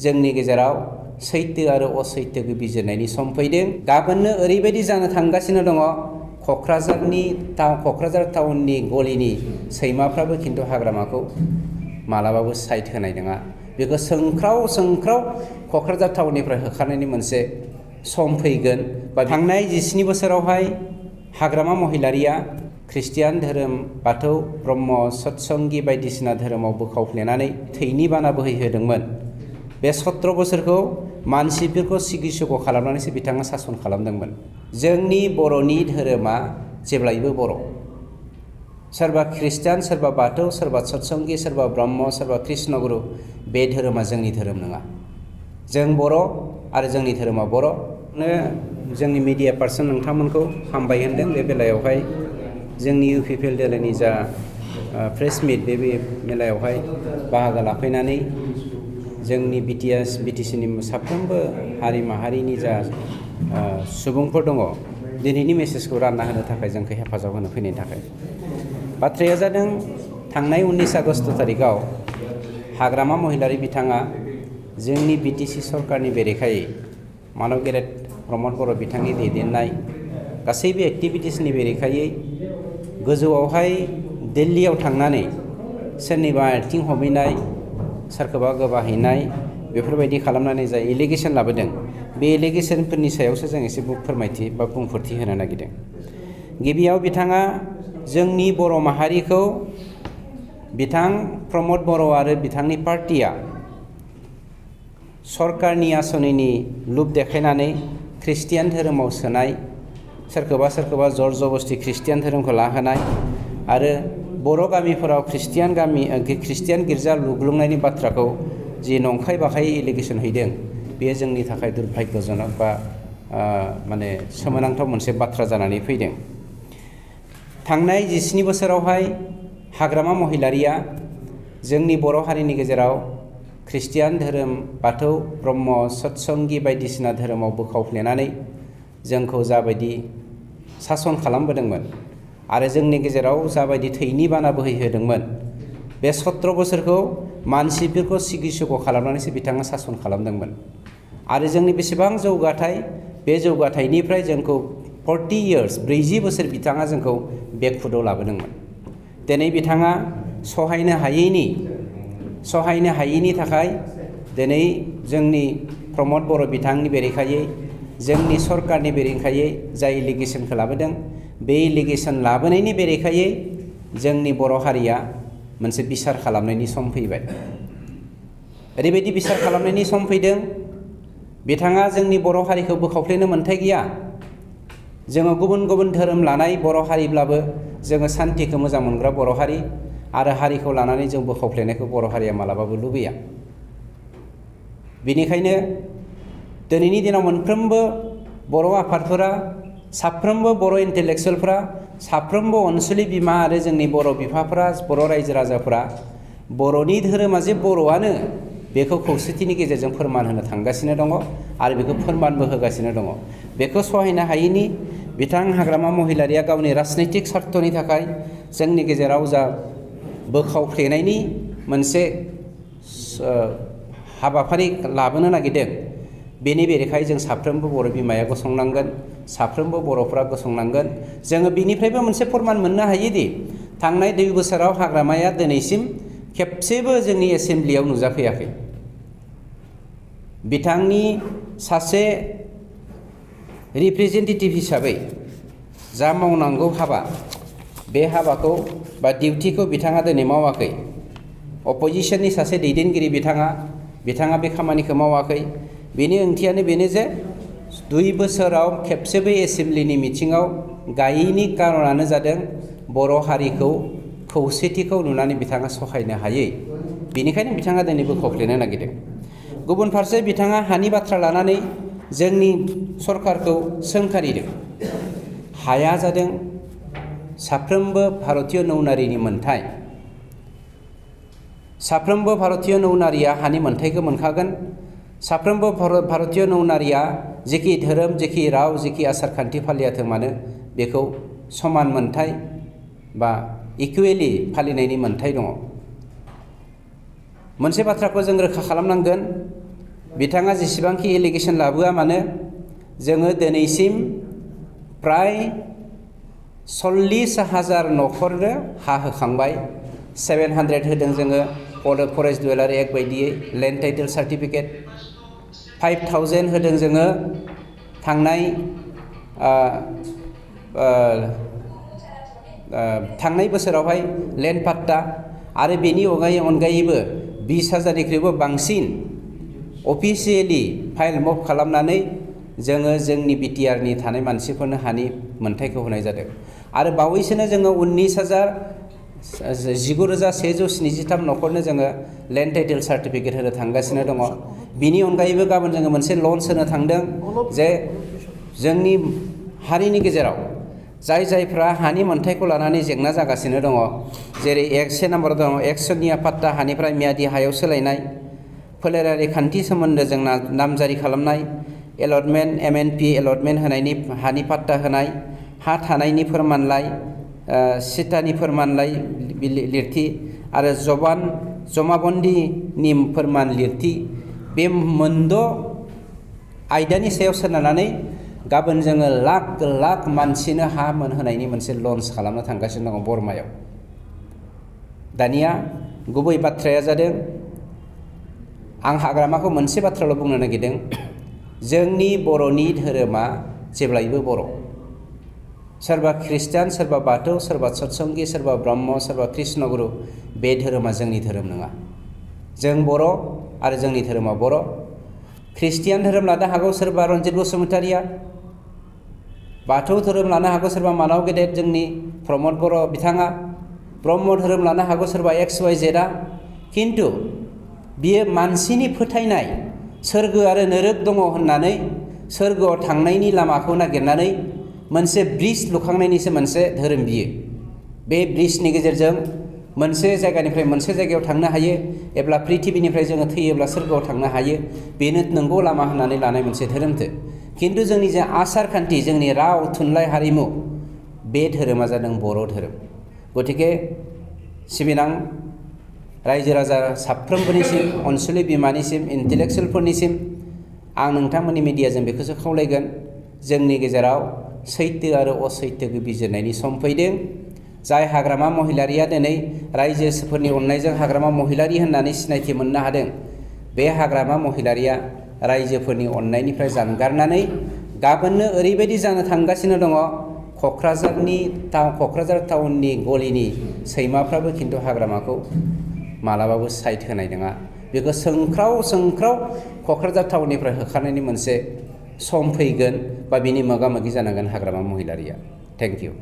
जोंनि गेजेराव सैथो आरो असैथोखौ बिजिरनायनि सम फैदों। गाबोननो ओरैबायदि जानो थांगासिनो दङ, क'क्राझार टाउननि गलिनि सैमाफ्राबो खिन्थु हाग्रामाखौ मालाबाबो साइड होनाय नङा। बेखौ सोंख्राव क'क्राझार टाउननिफ्राय होखारनायनि मोनसे सम फैगोन। बा थांनाय 17 बोसोरावहाय हाग्रामा महिलारिया ख्रिस्टियान धोरोम, बाथौ, ब्रह्म, सतसंगि बायदिसिना धोरोमाव बोखावफ्लेनानै थैनि बाना बोहैहोदोंमोन। बे 17 बोसोरखौ मानसिफोरखौ सिगिसुग' खालामनानैसो बिथाङा सासन खालामदोंमोन। जोंनि बर'नि धोरोमा जेब्लायबो बर'। सोरबा ख्रिस्टियान, सोरबा बाथौ, सोरबा सतसंगि, सोरबा ब्रह्म, सोरबा कृष्णगुरु, बे धोरोमा जोंनि धोरोम नङा। जों बर' आरो जोंनि धोरोमा बर'। जोंनि मिडिया पार्सन नोंथांमोनखौ हामबाय होनदों। बे बेलायावहाय जोंनि UPPL दोलोनि जा प्रेस मिट, बे मेलायावहाय बाहागो लाफैनानै जोंनि BTCनि साफ्रोमबो हारि माहारिनि जा सुबुंफोर दङ, दिनैनि मेसेजखौ रानना होनो थाखाय जोंखौ हेफाजाब होनो फैनायनि थाखाय। बाथ्राया जादों, थांनाय 19 आगस्ट थारिखआव हाग्रामा महिलारि बिथाङा जोंनि BTC सरकारनि बेरेखायै मानव गेरेट प्रमद बर' बिथांनि दैदेननाय गासैबो एक्टिभिटिसनि बेरेखायै गोजौआवहाय दिल्लीयाव थांनानै सोरनिबा आथिं हमहैनाय, सोरखौबा गोबाहैनाय, बेफोरबायदि खालामनानै जाय एलिगेसन लाबोदों, बे एलिगेसनफोरनि सायावसो जों एसे फोरमायथि बा बुंफोरथि होनो नागिरदों। गिबियाव बिथाङा जोंनि बर' माहारिखौ, बिथां प्रमद बर' आरो बिथांनि पार्टिया सरकारनि आसनिनि लुब देखायनानै ख्रिस्टियान धोरोमाव सोनाय, सोरखौबा जर जबस्ति ख्रिस्टियान धोरोमखौ लाहोनाय आरो बर' गामिफोराव ख्रिस्टियान गिर्जा लुग्लुंनायनि बाथ्राखौ जि नंखाय बाखाय एलिगेसन हैदों, बेयो जोंनि थाखाय दुर्भाग्यजनक बा सोमोनांथाव मोनसे बाथ्रा जानानै फैदों। थांनाय 17 बोसोरावहाय हाग्रामा महिलारिया जोंनि बर' हारिनि गेजेराव ख्रिस्टियान धोरोम, बाथौ, ब्रह्म, सतसंगि बायदिसिना धोरोमाव बोखावफ्लेनानै जोंखौ जाबायदि सासन खालामबोदोंमोन आरो जोंनि गेजेराव जाबायदि थैनि बाना बोहैहोदोंमोन, बे 17 बोसोरखौ मानसिफोरखौ सिगिसुग' खालामनानैसो बिथाङा सासन खालामदोंमोन। आरो जोंनि बेसेबां जौगाथाय, बे जौगाथायनिफ्राय जोंखौ 40 इयार्स 40 बोसोर बिथाङा जोंखौ बेकफुटाव लाबोदोंमोन। दिनै बिथाङा सहायनो हायैनि थाखाय दिनै जोंनि प्रमद बर' बिथांनि बेरेखायै, जोंनि सरकारनि बेरेखायै जाय एलिगेसनखौ लाबोदों, बे एलिगेसन लाबोनायनि बेरेखायै जोंनि बर' हारिया मोनसे बिसार खालामनायनि सम फैबाय। ओरैबायदि बिसार खालामनायनि सम फैदों, बिथाङा जोंनि बर' हारिखौ बोखावफ्लेनो मोन्थाय गैया। जोङो गुबुन गुबुन धोरोम लानाय बर' हारिब्लाबो जोङो सान्थिखौ मोजां मोनग्रा बर' हारि आरो हारिखौ लानानै जों बोखावफ्लेनायखौ बर' हारिया मालाबाबो लुबैया। बेनिखायनो दिनैनि दिनाव मोनफ्रोमबो बर' आफादफोरा, साफ्रोमबो बर' इन्टेलेक्सुयेलफोरा, साफ्रोमबो अनसुलि बिमा आरो जोंनि बर' बिफाफोरा, बर' रायजो राजाफोरा बर'नि धोरोमा जे बर'आनो, बेखौ खौसेथिनि गेजेरजों फोरमान होनो थांगासिनो दङ आरो बेखौ फोरमानबो होगासिनो दङ। बेखौ सहायनो हायैनि बिथां हाग्रामा महिलारिया गावनि राजनैतिक स्वार्थनि थाखाय जोंनि गेजेराव जा बोखावफ्लेनायनि मोनसे हाबाफारि लाबोनो नागिरदों, बेनि बेरेखायै जों साफ्रोमबो बर' बिमाया गसंनांगोन, साफ्रोमबो बर'फ्रा गसंनांगोन। जोङो बिनिफ्रायबो मोनसे फोरमान मोननो हायोदि थांनाय 2 बोसोराव हाग्रामाया दिनैसिम खेबसेबो जोंनि एसेम्ब्लियाव नुजाफैयाखै। बिथांनि सासे रिप्रेजेन्टेटिभ हिसाबै जा मावनांगौ हाबा, बे हाबाखौ बा डिउटिखौ बिथाङा दिनै मावाखै। अपोजिसननि सासे दैदेनगिरि बिथाङा बे खामानिखौ मावाखै। बेनि ओंथियानो बेनो जे 2 बोसोराव खेबसेबो एसेम्ब्लिनि मिथिङाव गायैनि कारनानो जादों बर' हारिखौ खौसेथिखौ नुनानै बिथाङा सहायनो हायै। बेनिखायनो बिथाङा दिनै बोखावफ्लेनो नागिरदों। गुबुन फारसे बिथाङा हानि बाथ्रा लानानै जोंनि सरकारखौ सोंखारिदों। हाया जादों साफ्रोमबो भारतीय नौनारिनि मोन्थाय। साफ्रोमबो भारतीय नौनारिया हानि मोन्थायखौ मोनखागोन। साफ्रोमबो भारतीय नौनारिया जेखि धोरोम, जेखि राव, जेखि आसार खान्थि फालियाथों मानो बेखौ समान मोन्थाय बा इकुवेलि फालिनायनि मोन्थाय दङ। मोनसे बाथ्राखौ जों रोखा खालामनांगोन, बिथाङा जेसेबांखि एलिगेसन लाबोआ मानो जोङो दिनैसिम प्राय 40,000 न'खरनो हा होखांबाय 700 होदों जोङो फरेस्ट डुवेलार एक्ट बायदियै लेन्ड टाइटेल सार्टिफिकेट 5,000 होदों जोङो थांनाय बोसोरावहाय लेन्ड पाट्टा आरो बेनि अनगायैबो 20,000निख्रुइबो बांसिन अफिसियेलि फाइल मब खालामनानै जोङो जोंनि बिटिआरनि थानाय मानसिफोरनो हानि मोन्थायखौ होनाय जादों आरो बावैसोनो जोङो 19,173 न'खरनो जोङो लेन्ड टाइटेल सार्टिफिकेट होनो थांगासिनो दङ। बिनि अनगायैबो गाबोन जोङो मोनसे लन्च होनो थांदों जे जोंनि हारिनि गेजेराव जायफ्रा हानि मोन्थायखौ लानानै जेंना जागासिनो दङ जेरै से नाम्बाराव दङ एक्सनिया पाट्टा हानिफ्राय मियादि हायाव सोलायनाय फोलेरारि खान्थि सोमोन्दोजों नामजारि खालामनाय एलटमेन्ट MNP एलटमेन्ट होनायनि हानि पाट्टा होनाय हा थानायनि फोरमानलाइ सिटानि फोरमानलाइ लिरथि आरो जमाबन्दीनि फोरमान लिरथि बे मोनद' आयदानि सायाव सोनारनानै गाबोन जोङो लाख मानसिनो हा मोनहोनायनि मोनसे लन्च खालामनो थांगासिनो दङ बरमायाव। दानिया गुबै बाथ्राया जादों आं हाग्रामाखौ मोनसे बाथ्राल' बुंनो नागिरदों जोंनि बर'नि धोरोमा जेब्लायबो बर'। सोरबा ख्रिस्टान सोरबा बाथौ सोरबा सतसंगि सोरबा ब्रह्म सोरबा कृष्णगुरु बे धोरोमा जोंनि धोरोम नङा। जों बर' आरो जोंनि धोरोमा बर'। ख्रिस्टियान धोरोम लानो हागौ सोरबा रन्जित बसुमतारिया, बाथौ धोरोम लानो हागौ सोरबा मानाव गेदेर जोंनि प्रमद बर' बिथाङा, ब्रह्म धोरोम लानो हागौ सोरबा XYZ खिन्थु बियो मानसिनि फोथायनाय सोरगो आरो नोरोग दङ होननानै सोरगोआव थांनायनि लामाखौ नागिरनानै मोनसे ब्रिज लुखांनायनिसो मोनसे धोरोम बियो। बे ब्रिजनि गेजेरजों मोनसे जायगानिफ्राय मोनसे जायगायाव थांनो हायो एब्ला पृथिबिनिफ्राय जोङो थैयोब्ला सोरगोआव थांनो हायो बेनो नंगौ लामा होननानै लानाय मोनसे धोरोमथो। खिन्थु जोंनि जे आसार खान्थि जोंनि राव थुनलाइ हारिमु बे धोरोमा जादों बर' धोरोम। गतिके सिबिनां रायजो राजा साफ्रोमबोनिसिम अनसुलि बिमानिसिम इन्टेलेक्सुवेलफोरनिसिम आं नोंथांमोननि मिडियाजों बेखौसो खावलायगोन जोंनि गेजेराव सैथो आरो असैथोखौ बिजिरनायनि सम फैदों। जाय हाग्रामा महिलारिया दिनै रायजोफोरनि अननायजों हाग्रामा महिलारि होननानै सिनायथि मोननो हादों बे हाग्रामा महिलारिया रायजोफोरनि अननायनिफ्राय जानगारनानै गाबोननो ओरैबायदि जानो थांगासिनो दङ क'क्राझार टाउननि गलिनि सैमाफ्राबो खिन्थु हाग्रामाखौ मालाबाबो साइड होनाय नङा। बेखौ सोंख्राव क'क्राझार टाउननिफ्राय होखारनायनि मोनसे सम फैगोन बा बिनि मोगा मोगि जानांगोन हाग्रामा महिलारिया। Thank you.